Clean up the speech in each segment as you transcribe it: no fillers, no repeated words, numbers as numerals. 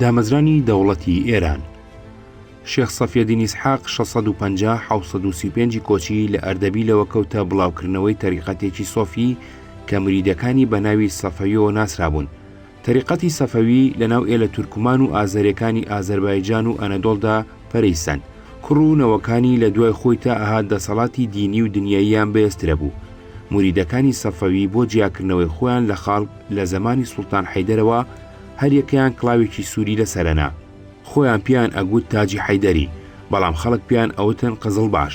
دامەزرانی دەوڵەتی ئێران. شێخ سەفیەدین ئیسحاق 650 735 ی کۆچی لە ئەردەبیلەوە کەوتە بڵاوکردنەوەی تەریقەتێکی سۆفی کە مریدەکانی بە ناوی سەفەویەوە ناسرابوون. تەریقەتی سەفەوی لە ناو ئێلە تورکمان و ئازەرێکانی ئازەربایجان و ئەنەدۆڵدا پەرەی سەند. کوڕ و نەوەکانی لە دوای خۆی تا ئەهات دەسەڵاتی دینی و دنیاییان بەێزترەبوو. موریدەکانی سەفەوی بۆ جیاکردنەوەی خۆیان لە خاڵک لە زەمانی سوڵتان حەیدەرەوە هەریەکەیان کڵاوێکی سووری لەسەرەنا. خۆیان پێیان ئەگوت تاجی حەیدەری، بەڵام خەڵک پێیان ئەوتن قزڵباش.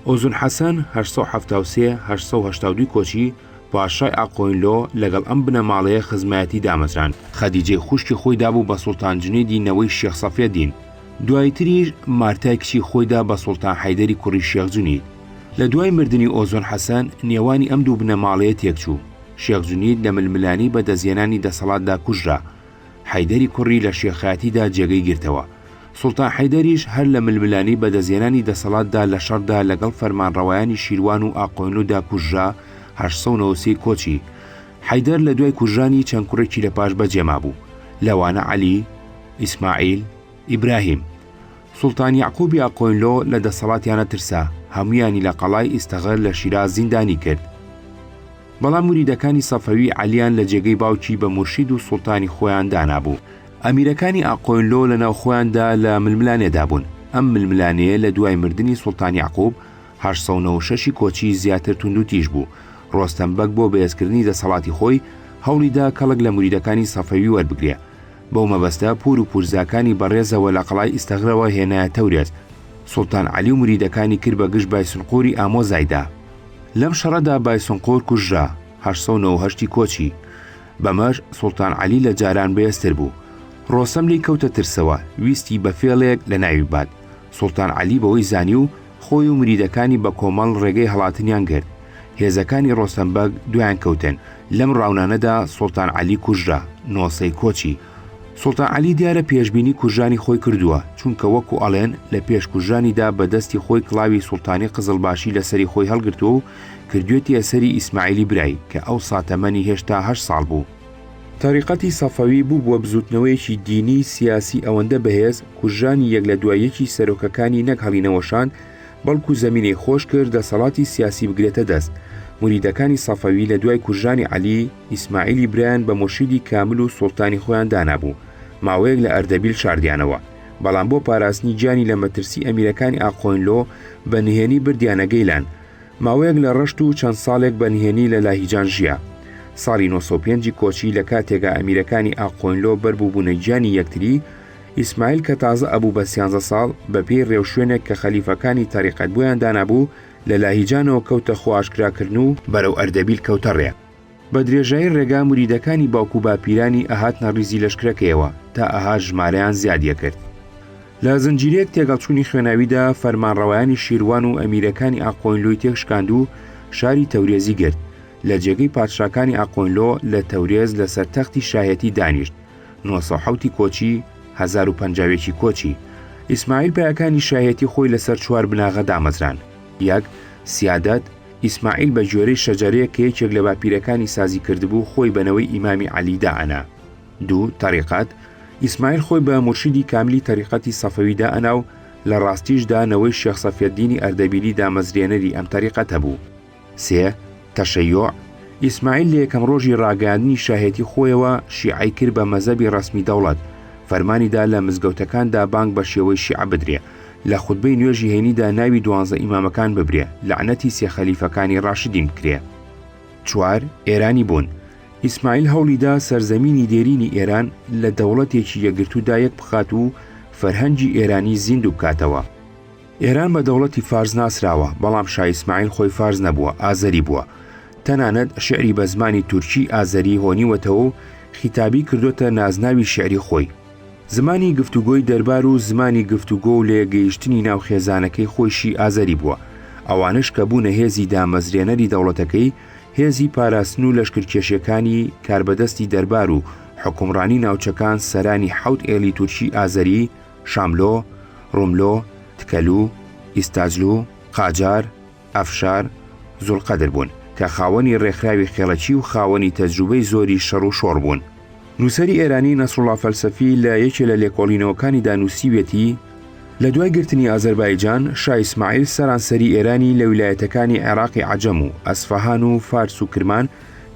ئۆزون حەسەن، 873، 882 کۆچی، پاشای ئاقۆینلۆ، لەگەڵ ئەم بنەماڵەیە خزمایەتی دامەزراند. خەدیجەی خوشکی خۆی دابوو بە سوڵتان جونەیدی نەوەی شێخ سەفیەدین. دواییتریش مارتای کچی خۆی دا بە سوڵتان حەیدەری کوڕی شێخ جونید. لە دوای مردنی ئۆزۆن حەسەن، نێوانی ئەم دوو بنەماڵەیە تێکچوو. شێخ جونید لە ململانێی بەدەستهێنانی دەسەڵاتدا کوژرا. حەیدەری کوڕی لە شێخایەتیدا جێگەی گرتەوە. سوڵتان حەیدەریش هەر لە ململانێی بەدەستهێنانی دەسەڵاتدا لە شەڕدا لەگەڵ فەرمانڕەوایانی شیروان و ئاقۆینلودا کوژرا، 893 کۆچی. حەیدەر لە دوای کوژرانی چەند کوڕێکی لە پاش بەجێمابوو، لەوانە عەلی، ئیسماعیل، ئیبراهیم. سوڵتان یەعقوبی ئاقۆینلۆ لە دەسەڵاتیانە ترسا، هەموویانی لە قەڵای ئیستەغر لە شیراز زیندانی کرد. بەڵام موریدەکانی سەفەوی عەلیان لە جێگەی باوکی بە مورشید و سوڵتانی خۆیان دانابوو. ئەمیرەکانی ئاقۆینلۆ لە ناو خۆیاندا لە ململانێدا بوون. ئەم ململانێیە لە دوای مردنی سوڵتان یەعقوب، 896 ی کۆچی، زیاتر توندوتیژ بوو. ڕۆستەم بەگ بۆ بەهێزکردنی دەسەڵاتی خۆی، هەوڵی دا کەڵک لە موریدەکانی سەفەوی وەربگرێ. بەو مەبەستە پوور و پوورزاکانی بە ڕێزەوە لە قەڵای ئیستەغرەوە هێنایە تەورێز. سوڵتان عەلی و موریدەکانی کرد بە گژ بایسنقوری ئامۆزایدا. لەم شەڕەدا بایسنقور کوژرا، 898 ی کۆچی. بەمەش سوڵتان عەلی لە جاران بەێزتر بوو. ڕۆسەم لێی کەوتە ترسەوە، ویستی بە فێڵێک لە ناوی ببات. سوڵتان عەلی بەوەی زانی و خۆی و مریدەکانی بە کۆمەڵ ڕێگەی هەڵاتنیان گرت. هێزەکانی ڕۆستەم بەگ دوایان کەوتن. لەم ڕاونانەدا سوڵتان عەلی کوژرا، نۆسەی کۆچی. سوڵتان عەلی دیارە پێشبینی کوژرانی خۆی کردووە، چونکە وەکو ئەڵێن لە پێش کوژرانیدا بە دەستی خۆی کڵاوی سوڵتانی قزڵباشی لە سەری خۆی هەڵگرتووە و کردوێتیە سەری ئیسماعیلی برای کە ئەوسا تەمەنی هێشتا هەشت ساڵ بوو. تەریقەتی سەفەوی بووبووە بزووتنەوەیەکی دینی سیاسی ئەوەندە بەهێز، کوژرانی یەک لە دوای یەکی سەرۆکەکانی نەک هەڵینەوەشاند، بەڵکو زەمینەی خۆش کرد دەسەڵاتی سیاسی بگرێتە دەست. موریدەکانی سەفەوی لە دوای کوژرانی عەلی، ئیسماعیلی برایان بە مورشیدی کامل و سوڵتانی خۆیان دانابوو. ماوەیەک لە ئەردەبیل شاردیانەوە. بەڵام بۆ پاراستنی گیانی لە مەترسی ئەمیرەکانی ئاققۆینلۆ بە نهێنی بردیانە گەیلان. ماوەیەک لە ڕەشت و چەند ساڵێک بە نهێنی لە لاهیجان ژیا. ساڵی 905 ی کۆچی لە کاتێکا ئەمیرەکانی ئاققۆینلۆ بەربووبوونە گیانی یەکتری، ئیسماعیل کە تازە ئەبوو بە سیانزە ساڵ، بە پێی ڕێوشوێنێک کە خەلیفەکانی تەریقەت بۆیان دانابوو، لە لاهیجانەوە کەوتە خۆ ئاشکراکردن و بەرەو ئەردەبیل کەوتە ڕێ. بە درێژایی ڕێگا موریدەکانی باوک و باپیرانی ئەهاتنە ڕیزی لەشکرەکەیەوە تا ئەهات ژمارەیان زیادی ئەکرد. لە زنجیرەیەک تێگەڵچوونی خوێناویدا فەرمانڕەوایانی شیروان و ئەمیرەکانی ئاققۆینلۆی تێکشکاند و شاری تەورێزی گرت. لە جێگەی پادشاکانی ئاققۆینلۆ لە تەورێز لەسەر تەختی شاهێتی دانیشت. 907 ی کۆچی، 1051 ی کۆچی. ئیسماعیل پایەکانی شاهێتی خۆی لەسەر چوار بناغە دامەزراند. یەک، سیادەت، ئیسماعیل بە گوێرەی شەجەرەیەک کە یەکێک لە باپیرەکانی سازی کردبوو خۆی بە نەوەی ئیمامی عەلی دائەنا. دوو، تەریقەت، ئیسماعیل خۆی بە مورشیدی کاملی تەریقەتی سەفەوی دائەنا و لە ڕاستیشدا نەوەی شێخ سەفیەدینی ئەردەبیلی دامەزرێنەری ئەم تەریقەتە بوو. سێ، تەشەیوع، ئیسماعیل لە یەکەم ڕۆژی ڕاگەیاندنی شاهێتی خۆیەوە شیعەی کرد بە مەزەبی ڕەسمی دەوڵەت، فەرمانی دا لە مزگەوتەکاندا بانگ بە شێوەی شیعە بدرێ، لە خوتبەی نوێژی هەینیدا ناوی دوانزە ئیمامەکان ببرێ، لەعنەتی سێ خەلیفەکانی ڕاشدین بکرێ. چوار، ئێرانی بوون، ئیسماعیل هەوڵی دا سەرزەمینی دێرینی ئێران لە دەوڵەتێکی یەکگرتوودا یەک بخات و فەرهەنگی ئێرانی زیندوو بکاتەوە. ئێران بە دەوڵەتی فارس ناسراوە، بەڵام شا ئیسماعیل خۆی فارس نەبووە، ئازەری بووە. تەنانەت شیعری بە زمانی تورکیی ئازەری هۆنیوەتەوە و خیتابی کردۆتە نازناوی شیعری خۆی. زمانی گفتوگۆی دەربار و زمانی گفتوگۆ و لەیەکگەیشتنی ناو خێزانەکەی خۆیشی ئازەری بووە. ئەوانەش کە بوونە هێزی دامەزرێنەری دەوڵەتەکەی، هێزی پاراستن و لەشکرکێشیەکانی، کاربەدەستی دەربار و حوکمڕانی ناوچەکان سەرانی حەوت ئێڵی تورکی ئازەری، شاملۆ، ڕوملۆ، تکەلو، ئیستاجلو، قاجار، ئەفشار، زوڵقەدر بوون، کە خاوەنی ڕێکخراوی خێڵەکی و خاوەنی تەجروبەی زۆری شەڕ و شۆڕ بوون. نووسەری ئێرانی نەسروڵا فەلسەفی لە یەکێ لە لێکۆڵینەوەکانیدا نووسیویەتی، لە دوای گرتنی ئازەربایجان، شا ئیسماعیل سەرانسەری ئێرانی لە ویلایەتەکانی عێراقی عەجەم و ئەسفەهان و فارس و کرمان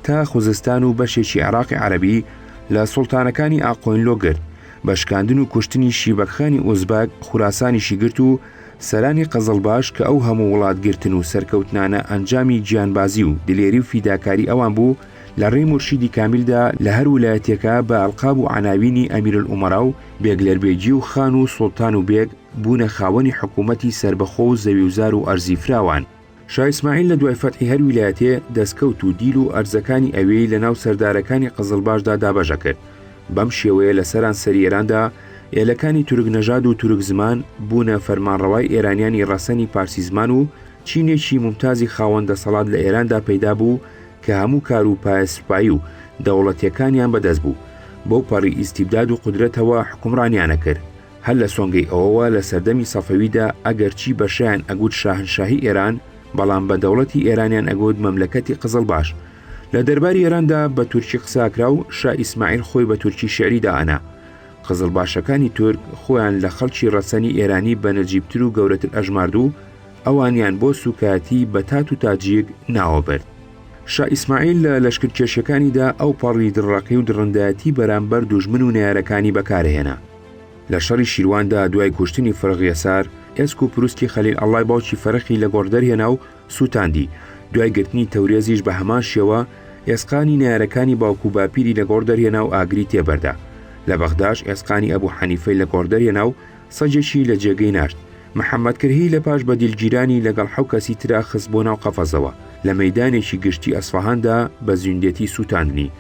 تا خوزستان و بەشێکی عێراقی عەرەبی لە سوڵتانەکانی ئاقۆینلۆ گرت، بە شکاندن و کوشتنی شیبەک خانی ئوزبەک خوراسانیشی گرت و سەرانی قزڵباش کە ئەو هەموو وڵات گرتن و سەرکەوتنانە ئەنجامی گیانبازی و دلێری و فیداکاری ئەوان بوو لە ڕێی مورشیدی کامیلدا لە هەر ولایەتێکا بە ئەلقاب و عەناوینی ئەمیرالئومەرا و بێگلەربێگی و خان و سوڵتان و بێگ بوونە خاوەنی حکوومەتی سەربەخۆ و زەویوزار و ئەرزی فراوان. شا ئیسماعیل لە دوای فەتحی هەر ویلایەتێ، دەسکەوت و دیل و ئەرزەکانی ئەوێی لە ناو سەردارەکانی قزڵباشدا دابەش ئەکرد. بەم شێوەیە لە سەران سەری ئێراندا، ئێلەکانی تورک نەژاد و تورک زمان بوونە فەرمانڕەوای ئێرانیانی ڕەسەنی پارسی زمان و چینێکی مومتازی خاوەن دەسەڵات لە ئێراندا پەیدا بوو کە هەموو کار و پایە سوپایی و دەوڵەتیەکانیان بەدەست بوو، بەو پەڕی ئیستیبداد و قودرەتەوە حوکمڕانیان ئەکرد. هەر لە سۆنگەی ئەوەوە لە سەردەمی سەفەویدا ئەگەرچی بە شایان ئەگوت شاهنشاهی ئێران، بەڵام بە دەوڵەتی ئێرانیان ئەگوت مەملەکەتی قزڵباش. لە دەرباری ئێراندا بە تورکی قسە ئەکرا و شا ئیسماعیل خۆی بە تورکی شیعری دائەنا. قزڵباشەکانی تورک خۆیان لە خەڵکی ڕەسەنی ئێرانی بە نەجیبتر و گەورەتر ئەژمارد و ئەوانیان بۆ سووکایەتی بە تات و تاجیک ناوە برد. شا ئیسماعیل لە لەشکرکێشیەکانیدا ئەوپەڕی دڕڕەقی و دڕندایەتی بەرامبەر دوژمن و نەیارەکانی بەکارهێنا. لە شەڕی شیرواندا دوای کوشتنی فەرخ یەسار، ئێسک و پروسکی خەلیل ئەڵڵای باوکی فەرخی لە گۆڕ دەرهێنا و سووتاندی، دوای گرتنی تەورێزیش بە هەمان شێوە ئێسقانی نەیارەکانی باوک و باپیری لە گۆڕ دەرهێنا و ئاگری تێبەردا. لە بەغداش ئێسقانی ئەبوو حەنیفەی لە گۆڕ دەرهێنا و سەگێکی لە جێگەی ناشت. محەمەد کرهی لە پاش بە دیلگیرانی لەگەڵ حەو کەسی ترا خست بۆ ناو قەفەزەوە، لە مەیدانێکی گشتی ئەسفەهاندا بە زیندێتی سووتاندنی.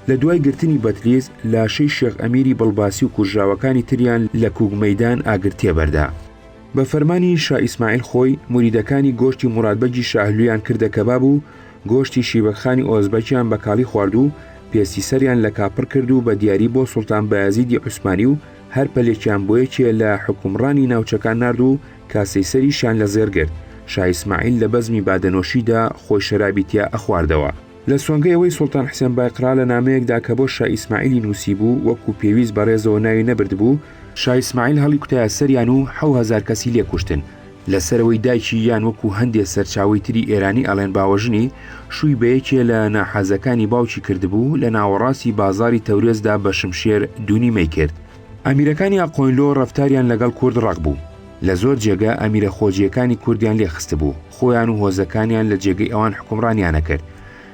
لە دوای گرتنی بەتلیس، لاشەی شێخ ئەمیری بڵباسی و کوژراوەکانی تریان لە کووک مەیدان ئاگر تێبەردا. بە فەرمانی شا ئیسماعیل خۆی، موریدەکانی گۆشتی مورادبەگی شاهلویان کردە کەباب و گۆشتی شیبەکخانی ئۆزبەکیان بە کاڵی خوارد و پێستی سەریان لە کا پڕ کرد و بە دیاری بۆ سوڵتان بایەزیدی عوسمانی و هەر پەلێکیان بۆ یەکێ لە حوکمڕانی ناوچەکان نارد و کاسەی سەریشیان لە زێڕ گرت. شا ئیسماعیل لە بەزمی بادەنۆشیدا خۆی شەرابی تیا ئەخواردەوە. لە سۆنگەی ئەوەی سوڵتان حسێن بایقرا لە نامەیەکدا کە بۆ شا ئیسماعیلی نووسیبوو وەکوو پێویست بە ڕێزەوە ناوی نەبردبوو، شا ئیسماعیل هەڵیکوتایە سەریان و 7000 کەسی لێ کوشتن. لە سەرەوەی دایکی یان وەکوو هەندێ سەرچاوەی تری ئێرانی ئەڵێن باوەژنی، شووی بە یەکێ لە ناحەزەکانی باوکی کردبوو، لە ناوەڕاستی بازاڕی تەورێزدا بە شمشێر دوونیمەی کرد. ئەمیرەکانی ئاققۆینلۆ ڕەفتاریان لەگەڵ کورد ڕەق بوو. لە زۆر جێگە ئەمیرە خۆجێیەکانی کوردیان لێ خستبوو، خۆیان و هۆزەکانیان لە جێگەی ئەوان حوکمڕانیان ئەکرد.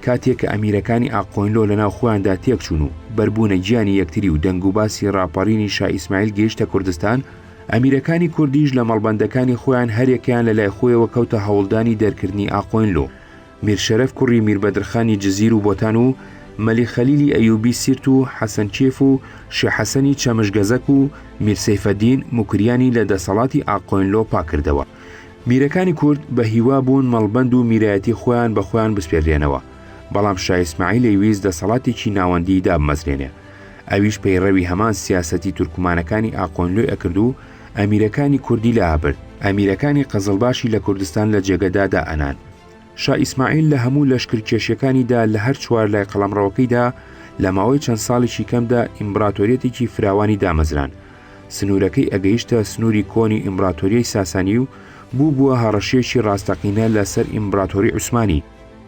کاتێ کە ئەمیرەکانی ئاققۆینلۆ لە ناو خۆیاندا تێکچوون و بەربوونە گیانی یەکتری و دەنگوباسی ڕاپەڕینی شا ئیسماعیل گەیشتە کوردستان، ئەمیرەکانی کوردیش لە مەڵبەندەکانی خۆیان هەریەکەیان لە لای خۆیەوە کەوتە هەوڵدانی دەرکردنی ئاقۆینلۆ. میر شەرەف کوڕی میر بەدرخانی جزیر و بۆتان و مەلیک خەلیلی ئەیوبی سیرت و حەسەن کێف و شێ حەسەنی چەمشگەزەک و میر سەیفەدین موکریانی لە دەسەڵاتی ئاقۆینلۆ پاکردەوە. میرەکانی کورد بە هیوا بوون مەڵبەند و میرایەتی خۆیان بە خۆیان بسپێردرێنەوە، بەڵام شا ئیسماعیل ئەیویست دەسەڵاتێکی ناوەندی دابمەزرێنێ. ئەویش پەیڕەوی هەمان سیاسەتی تورکمانەکانی ئاقۆینلۆی ئەکرد و ئەمیرەکانی کوردی لابرد، ئەمیرەکانی قزڵباشی لە کوردستان لە جێگەدا دائەنان. شا ئیسماعیل لە هەموو لەشکرکێشیەکانیدا لە هەر چوار لای قەڵەمڕەوەکەیدا لە ماوەی چەند ساڵێکی کەمدا ئیمبراتۆریەتێکی فراوانی دامەزران. سنوورەکەی ئەگەیشتە سنووری کۆنی ئیمبراتۆریای ساسانی و بووبووە هەڕەشەیەکی ڕاستەقینە لە سەر ئیمبراتۆری عوسمانی.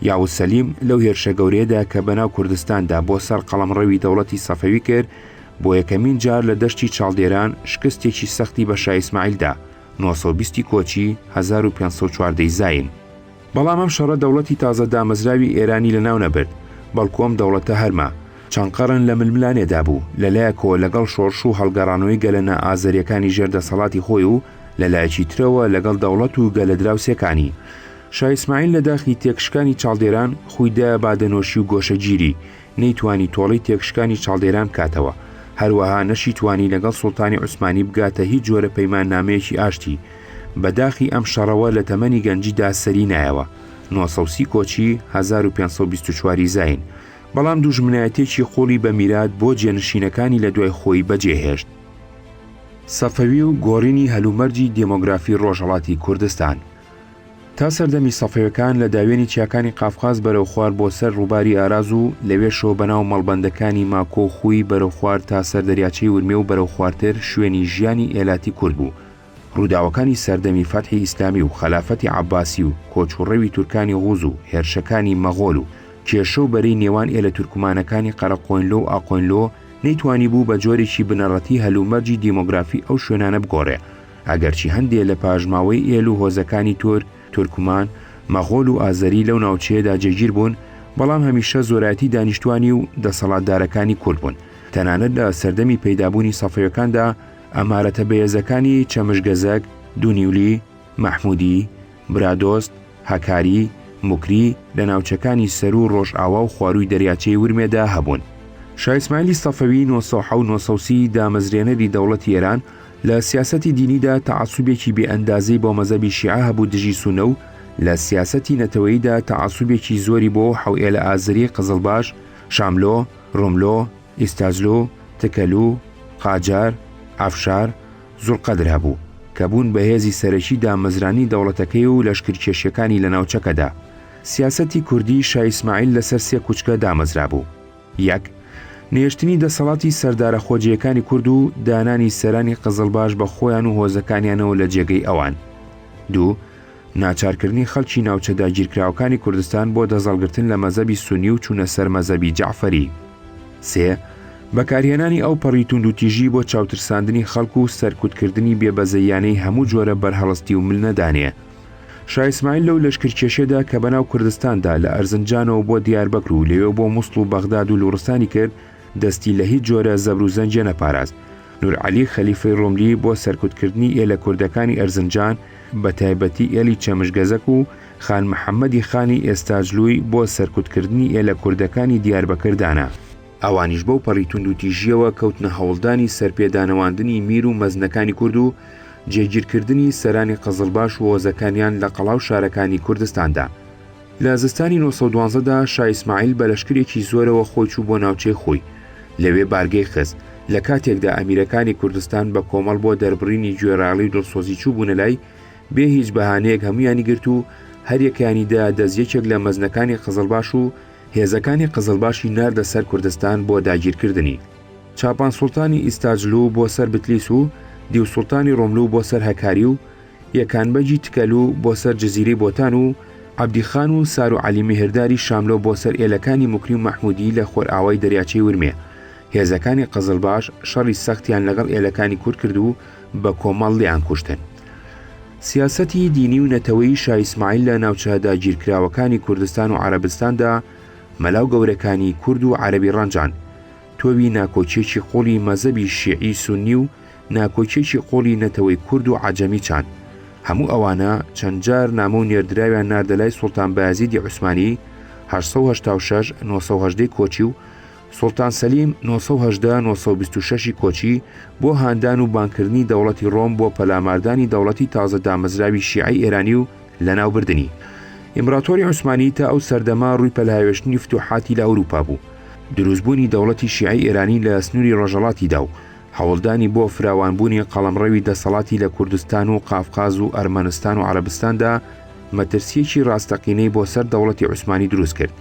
یاوز سەلیم لەو هێرشە گەورەیەدا کە بەناو کوردستاندا بۆ سەر قەڵەمڕەوی دەوڵەتی سەفەوی کرد، بۆ یەکەمین جار لە دەشتی چاڵدێران شکستێکی سەختی بە شا ئیسماعیل دا، 920 ی کۆچی، 1514 ی زایین. بەڵام ئەم شەڕە دەوڵەتی تازە دامەزراوی ئێرانی لەناو نەبرد، بەڵکو ئەم دەوڵەتە هەرما، چەند قەڕن لە ململانێدا بوو، لە لایەکەوە لەگەڵ شۆڕش و هەڵگەڕانەوەی گەلە نائازەرییەکانی ژێر دەسەڵاتی خۆی و لە لایەکی ترەوە لەگەڵ دەوڵەت و گەلە دراوسێکانی. شا ئیسماعیل لە داخی تێکشکانی چاڵدێران خووی دایە بادەنۆشی و گۆشەگیری، نەیتوانی تۆڵەی تێکشکانی چاڵدێران بکاتەوە، هەروەها نەشیتوانی لەگەڵ سوڵتانی عوسمانی بگاتە هیچ جۆرە پەیماننامەیەکی ئاشتی، بە داخی ئەم شەڕەوە لە تەمەنی گەنجیدا سەری نایەوە، 930 کۆچی، 1524 ی زایین، بەڵام دوژمنایەتیەکی قوڵی بە میرات بۆ جێنشینەکانی لە دوای خۆی بەجێهێشت. سەفەوی و گۆڕینی هەلومەرجی دێمۆگرافی ڕۆژهەڵاتی کوردستان. تا سەردەمی سەفەویەکان لە داوێنی چیاکانی قافقاز بەرەو خوار بۆ سەر ڕووباری ئاراز و لەوێشەوە بەناو مەڵبەندەکانی ماکۆ و خوی بەرەو خوار تا سەر دەریاچەی ورمێ و بەرەو خوارتر شوێنی ژیانی ئێلاتی کورد بوو. ڕووداوەکانی سەردەمی فەتحی ئیسلامی و خەلافەتی عەباسی و کۆچ و ڕەوی تورکانی غوز و هێرشەکانی مەغۆل و کێشە و بەرەی نێوان ئێلە تورکمانەکانی قەرەقۆینلۆ و ئاقۆینلۆ نەیتوانیبوو بە جۆرێکی بنەڕەتی هەلومەرجی دیمۆگرافی ئەو شوێنانە بگۆڕێ ئەگەرچی هەندێ لە پاشماوەی ئێل و هۆزەکانی تورک، تورکمان، مەغۆل و ئازەری لەو ناوچەیەدا جێگیر بوون، بەڵام هەمیشە زۆرایەتی دانیشتوانی و دەسەڵاتدارەکانی کورد بوون. تەنانەت لە سەردەمی پەیدابوونی سەفەویەکاندا ئەمارەتە بەهێزەکانی چەمشگەزەک، دونیولی، مەحمودی، برادۆست، هەکاری، موکری، لە ناوچەکانی سەروو ڕۆژئاوا و خوارووی دەریاچەی ورمێدا هەبوون. شا ئیسماعیلی سەفەوی 907 930 دامەزرێنەری دەوڵەتی ئێران، لە سیاسەتی دینیدا تەعەسوبێکی بێ ئەندازەی بۆ مەزەبی شیعە هەبوو دژی سوننە و لە سیاسەتی نەتەوەییدا تەعەسوبێکی زۆری بۆ حەوئێلە ئازەری قزڵباش، شاملۆ، ڕوملۆ، ئیستاجلو، تکەلو، قاجار، ئەفشار، زوڵقەدر هەبوو، کە بوون بە هێزی سەرەکی دامەزرانی دەوڵەتەکەی و لەشکرکێشیەکانی لە ناوچەکەدا. سیاسەتی کوردی شا ئیسماعیل لەسەر سێ کوچکە دامەزرابوو. یەک، نەهێشتنی دەسەڵاتی سەردارە خۆجێیەکانی کورد و دانانی سەرانی قزڵباش بە خۆیان و هۆزەکانیانەوە لە جێگەی ئەوان. دوو، ناچارکردنی خەڵکی ناوچە داگیرکراوەکانی کوردستان بۆ دەستهەڵگرتن لە مەزەبی سوننی و چوونە سەر مەزەبی جەعفەری. سێ، بەکارهێنانی ئەوپەڕی توندوتیژی بۆ چاوترساندنی خەڵک و سەرکوتکردنی بێبەزەییانەی هەموو جۆرە بەرهەڵستی و ملنەدانێ. شا ئیسماعیل لەو لەشکرکێشیەدا کە بەناو کوردستاندا لە ئەرزنجانەوە بۆ دیاربەکر و لەوێ بۆ موسڵ و بەغداد و لوڕستانی کرد، دەستی لە هیچ جۆرە زەبر و زەنگێ نەپاراست. نورعەلی خەلیفەی ڕوملی بۆ سەرکوتکردنی ئێلە کوردەکانی ئەرزنجان بە تایبەتی ئێلی چەمشگەزەک و خان محەمەدی خانی ئێستاجلوی بۆ سەرکوتکردنی ئێلە کوردەکانی دیاربەکر دانا. ئەوانیش بەو پەڕی توندوتیژییەوە کەوتنە هەوڵدانی سەرپێ دانەواندنی میر و مەزنەکانی کورد و جێگیرکردنی سەرانی قزڵباش و هۆزەکانیان لە قەڵا و شارەکانی کوردستاندا. لە زستانی 912 دا شا ئیسماعیل بە لەشکرێکی زۆرەوە خۆی چوو بۆ ناوچەی خۆی، لەوێ بارگەی خست، لە کاتێکدا ئەمیرەکانی کوردستان بە کۆمەڵ بۆ دەربڕینی گوێڕایەڵی و دڵسۆزی چووبوونە لای، بێ هیچ بەهانەیەک هەموویانی گرت و هەریەکەیانی دایە دەست یەکێک لە مەزنەکانی قزڵباش و هێزەکانی قزڵباشی ناردە سەر کوردستان بۆ داگیرکردنی. چاپان سوڵتانی ئیستاجلو بۆ سەر بتلیس و دیو سوڵتانی ڕۆملو بۆ سەر هەکاری و یەکان بەگی تکەلو بۆ سەر جزیرەی بۆتان و عەبدی خان و سارو عەلی میهرداری شاملۆ بۆ سەر ئێلەکانی موکری و مەحمودی لە خۆرئاوای دەریاچەی ورمێ. هێزەکانی قزڵباش شەڕی سەختیان لەگەڵ ئێلەکانی کورد کرد و بە کۆمەڵ لێیان کوشتن. سیاسەتی دینی و نەتەوەیی شا ئیسماعیل لە ناوچە داگیرکراوەکانی کوردستان و عەرەبستاندا مەلا و گەورەکانی کورد و عەرەبی ڕەنجاند. تۆوی ناکۆکییەکی قووڵی مەزەبی شیعی سوننی و ناکۆکییەکی قووڵی نەتەوەی کورد و عەجەمی چاند. هەموو ئەوانە چەند جار نامە و نێردراویان ناردە لای سوڵتان بایەزیدی عوسمانی، 886، 918 کۆچی، و سوڵتان سەلیم، 918، 926 ی کۆچی، بۆ هاندان و بانگکردنی دەوڵەتی ڕۆم بۆ پەلاماردانی دەوڵەتی تازە دامەزراوی شیعەی ئێرانی و لەناوبردنی. ئیمبراتۆری عوسمانی تا ئەو سەردەمە ڕووی پەلهاوێشتنی فتوحاتی لە ئەوروپا بوو. دروستبوونی دەوڵەتی شیعەی ئێرانی لە سنووری ڕۆژهەڵاتیدا و هەوڵدانی بۆ فراوانبوونی قەڵەمڕەوی دەسەڵاتی لە کوردستان و قافقاز و ئەرمەنستان و عەرەبستاندا مەترسییەکی ڕاستەقینەی بۆ سەر دەوڵەتی عوسمانی دروست کرد.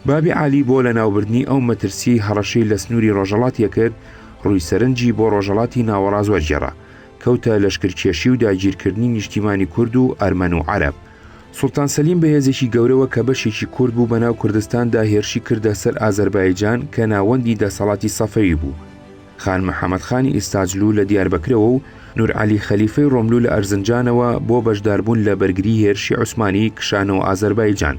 بابی عالی بۆ لەناوبردنی ئەو مەترسییەی هەڕەشەی لە سنووری ڕۆژهەڵاتی ئەکرد، ڕووی سەرنجی بۆ ڕۆژهەڵاتی ناوەڕاست وەرگێڕا، کەوتە لەشکرکێشی و داگیرکردنی نیشتیمانی کورد و ئەرمەن و عەرەب. سوڵتان سەلیم بە هێزێکی گەورەوە کە بەشێکی کورد بوو بەناو کوردستاندا هێرشی کردە سەر ئازەربایجان کە ناوەندی دەسەڵاتی سەفەوی بوو. خان محەمەد خانی ئیستاجلو لە دیاربەکرەوە و نورعەلی خەلیفەی ڕۆملو لە ئەرزنجانەوە بۆ بەشداربوون لە بەرگری هێرشی عوسمانی کشانەوە ئازەربایجان.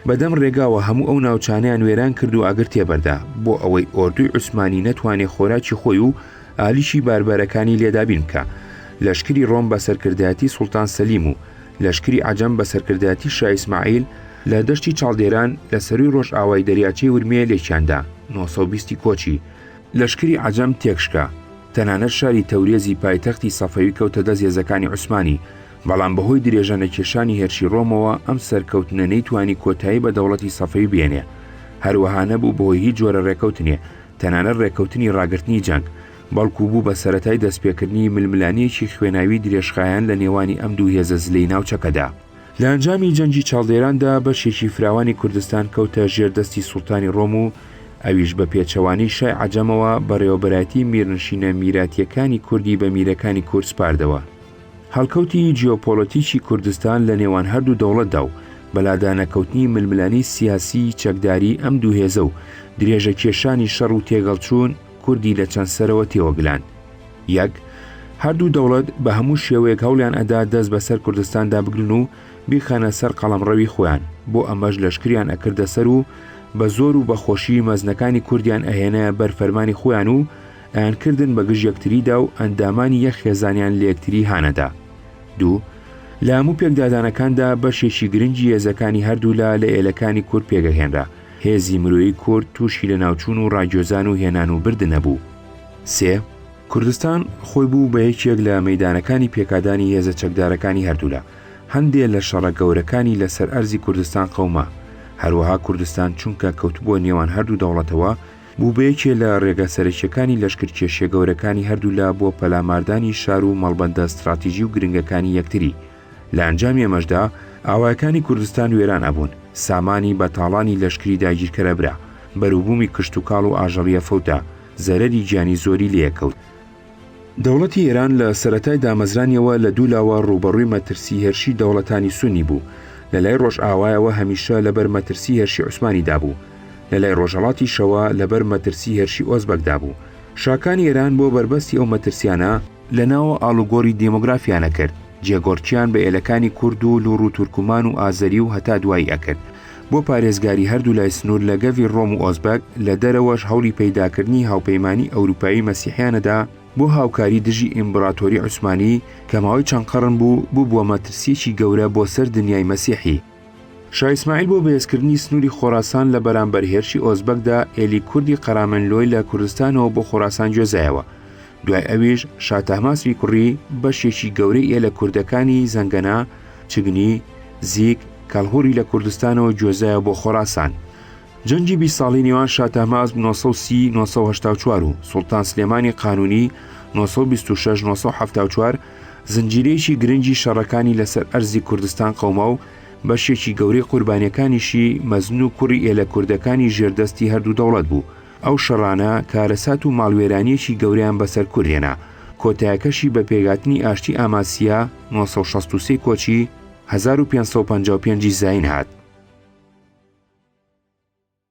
بەدەم ڕێگاوە هەموو ئەو ناوچانەیان وێران کرد و ئاگر تێبەردا بۆ ئەوەی ئۆردوی عوسمانی نەتوانێ خۆراکی خۆی و ئالیکی باربەرەکانی لێ دابین بکا. لەشکری ڕۆم بە سەرکردایەتی سوڵتان سەلیم و لەشکری عەجەم بە سەرکردایەتی شا ئیسماعیل لە دەشتی چاڵدێران لە سەرووی ڕۆژئاوای دەریاچەی ورمێ لێکیان دا. 920 ی کۆچی. لەشکری عەجەم تێکشکا. تەنانەت شاری تەورێزی پایتەختی سەفەوی کەوتە دەست هێزەکانی عوسمانی، بەڵام بەهۆی درێژە نەکێشانی هێرشی ڕۆمەوە ئەم سەرکەوتنە نەیتوانی کۆتایی بە دەوڵەتی سەفەوی بێنێ. هەروەها نەبوو بەهۆی هیچ جۆرە ڕێکەوتنێ، تەنانەت ڕێکەوتنی ڕاگرتنی جەنگ، بەڵکو بوو بە سەرەتای دەستپێکردنی ململانێیەکی خوێناوی درێژخایەن لە نێوانی ئەم دوو هێزە زلەی ناوچەکەدا. لە ئەنجامی جەنگی چاڵدێراندا بەشێکی فراوانی کوردستان کەوتە ژێر دەستی سوڵتانی ڕۆم و ئەویش بە پێچەوانەی شای عەجەمەوە بەڕێوەبەرایەتی میرنشینە میراتییەکانی کوردی بە میرەکانی کورد سپاردەوە. هەڵکەوتی جیۆپۆلەتیکی کوردستان لە نێوان هەردوو دەوڵەتدا و بەلادانەکەوتنی ململانێی سیاسیی چەکداریی ئەم دوو هێزە و درێژە کێشانی شەڕ و تێگەڵچوون کوردی لە چەند سەرەوە تێوەگلاند. یەک، هەردوو دەوڵەت بە هەموو شێوەیەک هەوڵیان ئەدا دەست بەسەر کوردستاندا بگرن و بیخەنە سەر قەڵەمڕەوی خۆیان، بۆ ئەمەش لەشکریان ئەکردە سەر و بە زۆر و بە خۆشی مەزنەکانی کوردیان ئەهێنایە بەر فەرمانی خۆیان و ئەیانکردن بە گژ یەکتریدا و ئەندامانی یەک خێزانیان لە یەکتری هانەدا. دوو، لە هەموو پێکدادانەکاندا بەشێکی گرنگی هێزەکانی هەردوولا لە ئێلەکانی کورد پێکئەهێنرا، هێزی مرۆیی کورد تووشی لەناوچوون و ڕاگوێزان و هێنان و بردن ئەبوو. سێ، کوردستان خۆی بوو بە یەکێک لە مەیدانەکانی پێکادانی هێزە چەکدارەکانی هەردوولا، هەندێ لە شەڕە گەورەکانی لە سەر ئەرزی کوردستان قەوما، هەروەها کوردستان چونکە کەوتبووە نێوان هەردوو دەوڵەتەوە، بوو بە یەکێ لە ڕێگە سەرەکیەکانی لەشکرکێشیە گەورەکانی هەردوولا بۆ پەلاماردانی شار و مەڵبەندە ستڕاتیژی و گرنگەکانی یەکتری. لە ئەنجامی ئەمەشدا ئاوایەکانی کوردستان وێران ئەبوون، سامانی بە تاڵانی لەشکری داگیرکەر ئەبرا، بەروبوومی کشتوکاڵ و ئاژەڵی ئەفەوتا، زەرەری گیانی زۆری لێ ئەکەوت. دەوڵەتی ئێران لە سەرەتای دامەزرانیەوە لە دوو لاوە ڕووبەڕووی مەترسی هێرشی دەوڵەتانی سوننی بوو، لە لای ڕۆژئاوایەوە هەمیشە لەبەر مەترسی هێرشی عوسمانیدا بوو، لە لای ڕۆژهەڵاتیشەوە لەبەر مەترسی هێرشی ئۆزبەکدا بوو. شاکانی ئێران بۆ بەربەستی ئەو مەترسیانە، لە ناوە ئاڵوگۆڕی دێمۆگرافیان ئەکرد، جێگۆڕکیان بە ئێلەکانی کورد و لوڕ و تورکمان و ئازەری و هەتا دوایی ئەکرد بۆ پارێزگاری هەردوو لای سنوور لە گەڤی ڕۆم و ئۆزبەک، لە دەرەوەش هەوڵی پەیداکردنی هاوپەیمانی ئەوروپایی مەسیحیانەدا بۆ هاوکاری دژی ئیمبڕاتۆری عوسمانی کە ماوەی چەند قەڕن بوو ببووە مەترسییەکی گەورە بۆ سەر دنیای مەسیحی. شا ئیسماعیل بۆ بەهێزکردنی سنووری خۆراسان لە بەرامبەر هێرشی ئۆزبەکدا ئێلی کوردی قەرامنلۆی لە کوردستانەوە بۆ خۆراسان گوێزایەوە. دوای ئەویش شا تەهماسبی کوڕی بەشێکی گەورەی ئێلە کوردەکانی زەنگەنە، چگنی، زیک، کەڵهوڕی لە کوردستانەوە گوێزایەوە بۆ خۆراسان. جەنگی 20 ساڵی نێوان شا تەهماسب 930 984 و سوڵتان سلێمانی قانونی 926 974 زنجیرەیەکی گرنگی شەڕەکانی لەسەر ئەرزی کوردستان قەوما و بەشێکی گەورەی قوربانیەکانیشی مەزن و کوڕی ئێلە کوردەکانی ژێردەستی هەردوو دەوڵەت بوو. ئەو شەڕانە کارەسات و ماڵوێرانیەکی گەورەیان بەسەر کورد هێنا، کۆتایەکەشی بە پێکهاتنی ئاشتی ئاماسیا 963 کۆچی 1555 ی زایین هات.